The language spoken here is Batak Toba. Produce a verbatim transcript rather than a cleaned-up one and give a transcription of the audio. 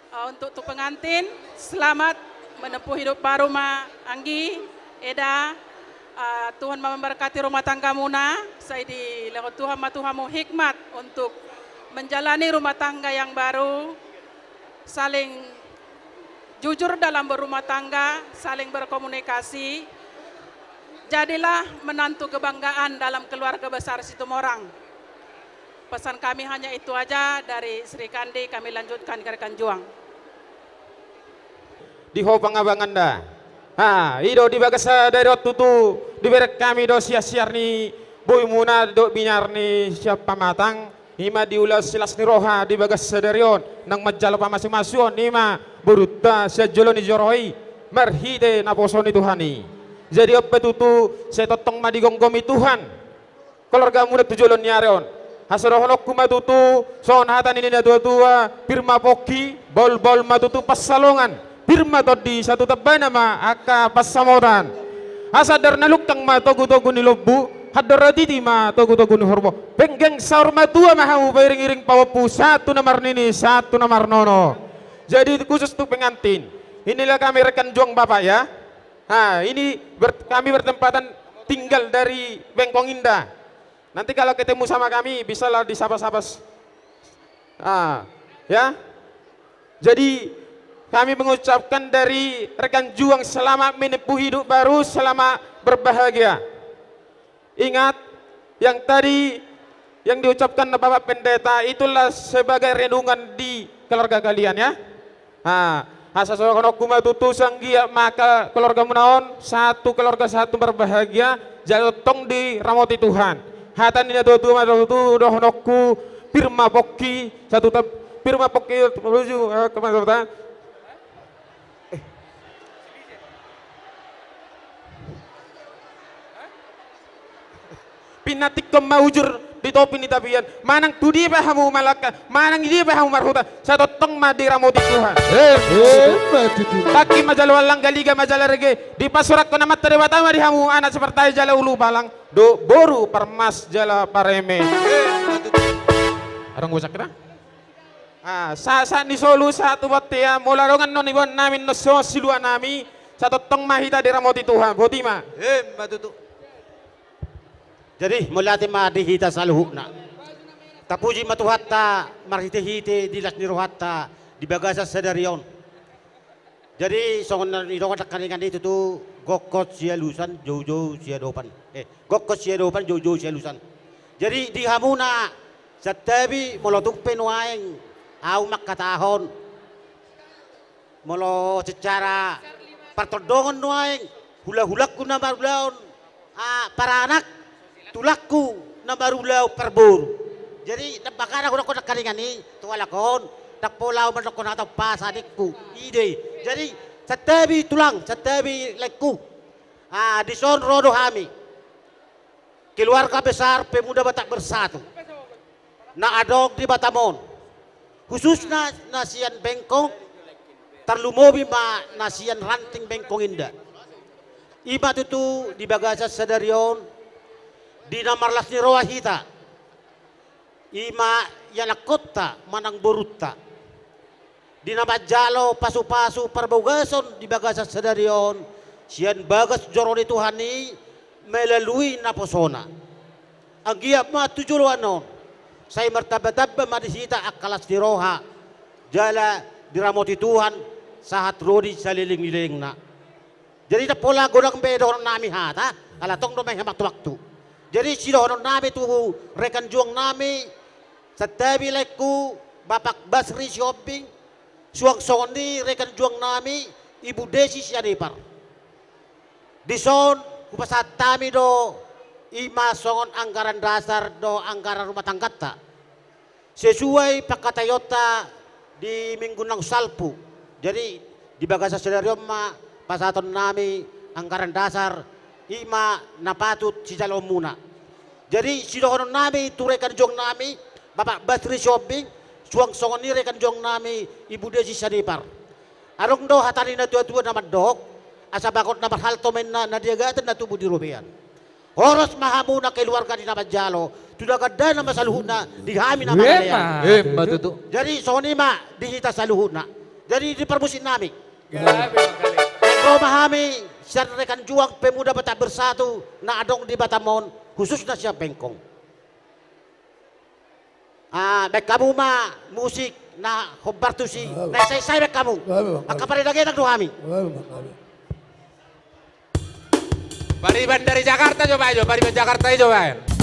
Ah, untuk tu pengantin, selamat menempuh hidup baru ma anggi, eda. Ah, Tuhan ma memberkati rumah tanggamuna, sai dilehon Tuhan ma tu hamu hikmat untuk menjalani rumah tangga yang baru, saling jujur dalam berumah tangga, saling berkomunikasi. Jadilah menantu kebanggaan dalam keluarga besar Situmorang. Pesan kami hanya itu aja dari Sri Kandi, kami lanjutkan ke rekan juang. Di ho pangabanganda. Ha, i do di bagasan sadari on tutu, dibereng hami do siar-siar ni bohimuna dohot binar ni sian pamatang, i ma diula silas ni roha di bagasan sadari on, nang manjalo pamasu-masuon, i ma borunta sian jolo ni joro i, marhite naposo ni Tuhan i. Jadi on pe tutu, sai tongtong ma digomgomi Tuhan keluargamuna tu joloan ni ari on. Hasodohononku ma tutu, songon hata ni natua-tua, pir ma pongki, bahul-bahul ma tutu pansalongan, pir ma tondi, satu tambana ma angka pansamotan. Asa andor na lungkang ma togu-togu ni lombu, andor na titi ma togu-togu ni horbo. Penggeng saur matua ma hamu pairing-iring pahompu, sahat tu na marnini, sahat tu na marnono. Jadi khusus tu pengantin. Inilah kami rekan juang Bapak ya. Ha, ini ber-, kami bertempatan tinggal dari Bengkong Indah. Nanti kalau ketemu sama kami, bisalah disapa-sapa. Ah, ya. Jadi, kami mengucapkan dari rekan juang selamat menempuh hidup baru, selamat berbahagia. Ingat, yang tadi yang diucapkan Bapak Pendeta, itulah sebagai renungan di keluarga kalian, ya. Ha, asa songon on ma tutu, sanggiat ma angka keluargamuna on, satu keluarga satu berbahagia, jala tongtong diramoti Tuhan. Hata ni natua-tua ma tutu dohononku, pir ma pongki, satu tab-, pir ma pongki, menuju, eh, kemana, eh. Pinantikhon ma ujur di topi ni tapian. Manang tu dia pe hamu malangka, manang di dia pe hamu marhuta, sai tongtong ma diramoti Tuhan. Eh, eh, ma tutu. Tangki ma jala allang, galiga ma jala rege, dipasurakhon Amanta Debata ma di hamu anak sipartahi jala ulubalang, dohot boru parmas jala pareme. Eh, ma tutu. Adong bosak kita? Ah, sa-, sahat ni solu, sahat tu bontean, molo adong annon iboan nami, annon songon silua nami, sai tongtong ma hita diramoti Tuhan, boti ma. Eh, ma tutu. Jadi, mauliate ma di hita saluhutna. Tapuji ma Tuhanta, marhite-hite di las ni rohanta, di bagasan sadari on. Jadi, songon na nidok nangkaningan i tutu, gokhon sialusan, joujou siadopan. Eh, gokhon siadopan, joujou sialusan. Jadi, di hamuna, santabi molo tung pe nuaeng, ahu mangkatahon. Molo secara partondongan nuaeng, hula-hulangku na marulaon, ah, paranak, tulangku na marulaon parboru. Jadi, na-, makana hudok nangkaningan i, tu halak on, ndang pola ahu mandokkon hata umpasa ningku, i do i. Jadi, santabi tulang, santabi laengku. Ah, dison ro do hami. Keluarga besar Pemuda Batak Bersatu. Na adong di Batam on. Khususna na sian Bengkong, tarlumobi ma na sian ranting Bengkong Indah. I ma tutu di bagasan sadari on, di na marlas ni roha hita. I ma ianakkonta manang borunta. Di na manjalo pasu-pasu parbagason di bagasan sadari on, sian bagas joro ni Tuhan i melalui naposona. Anggiat ma tu joloan on, sai martamba-tamba ma di hita angka las ni roha, jala diramoti Tuhan, sahat ro di saleleng ni lelengna. Jadi ndang pola godang be dohonon nami hata, ala tong do ma i hama tu waktu. Jadi sidohonon nami tu rekan juang nami, santabi laengku, Bapak Basri Sihombing, suang songon i rekan juang nami, Ibu Desi Sianipar. Dison, hupasahat hami do, i ma songon anggaran dasar do anggaran rumah tangganta. Sesuai pangkataionta di minggu naung salpu. Jadi, di bagasan sadari on ma pasahaton nami anggaran dasar, i ma na patut sijaloonmuna. Jadi, sidohonon nami tu rekan juang nami, Bapak Basri Sihombing, suang songon i rekan juang nami, Ibu Desi Sianipar. Adong do hata ni natua-tua na mandok, asa bagot na marhalto ma inna, na diagatan na tubu di robean. Horas ma hamuna keluarga di na manjalo, tu na gandana ma saluhutna di hami na mangalean. Emma tutu. Jadi songon i ma di hita saluhutna. Jadi di parmusik nami. Gabe mangkali. Ro ma hami sian rekan juang Pemuda Batak Bersatu na adong di Batam on, khususna sian Bengkong. Ah, baen hamu ma musik na hombar tusi, na isai-isai baen hamu. Gabe mangkali. Angka paridagetan do hami. Gabe mangkali. Pariban dari Jakarta jo baen jo, pariban Jakarta i jo baen.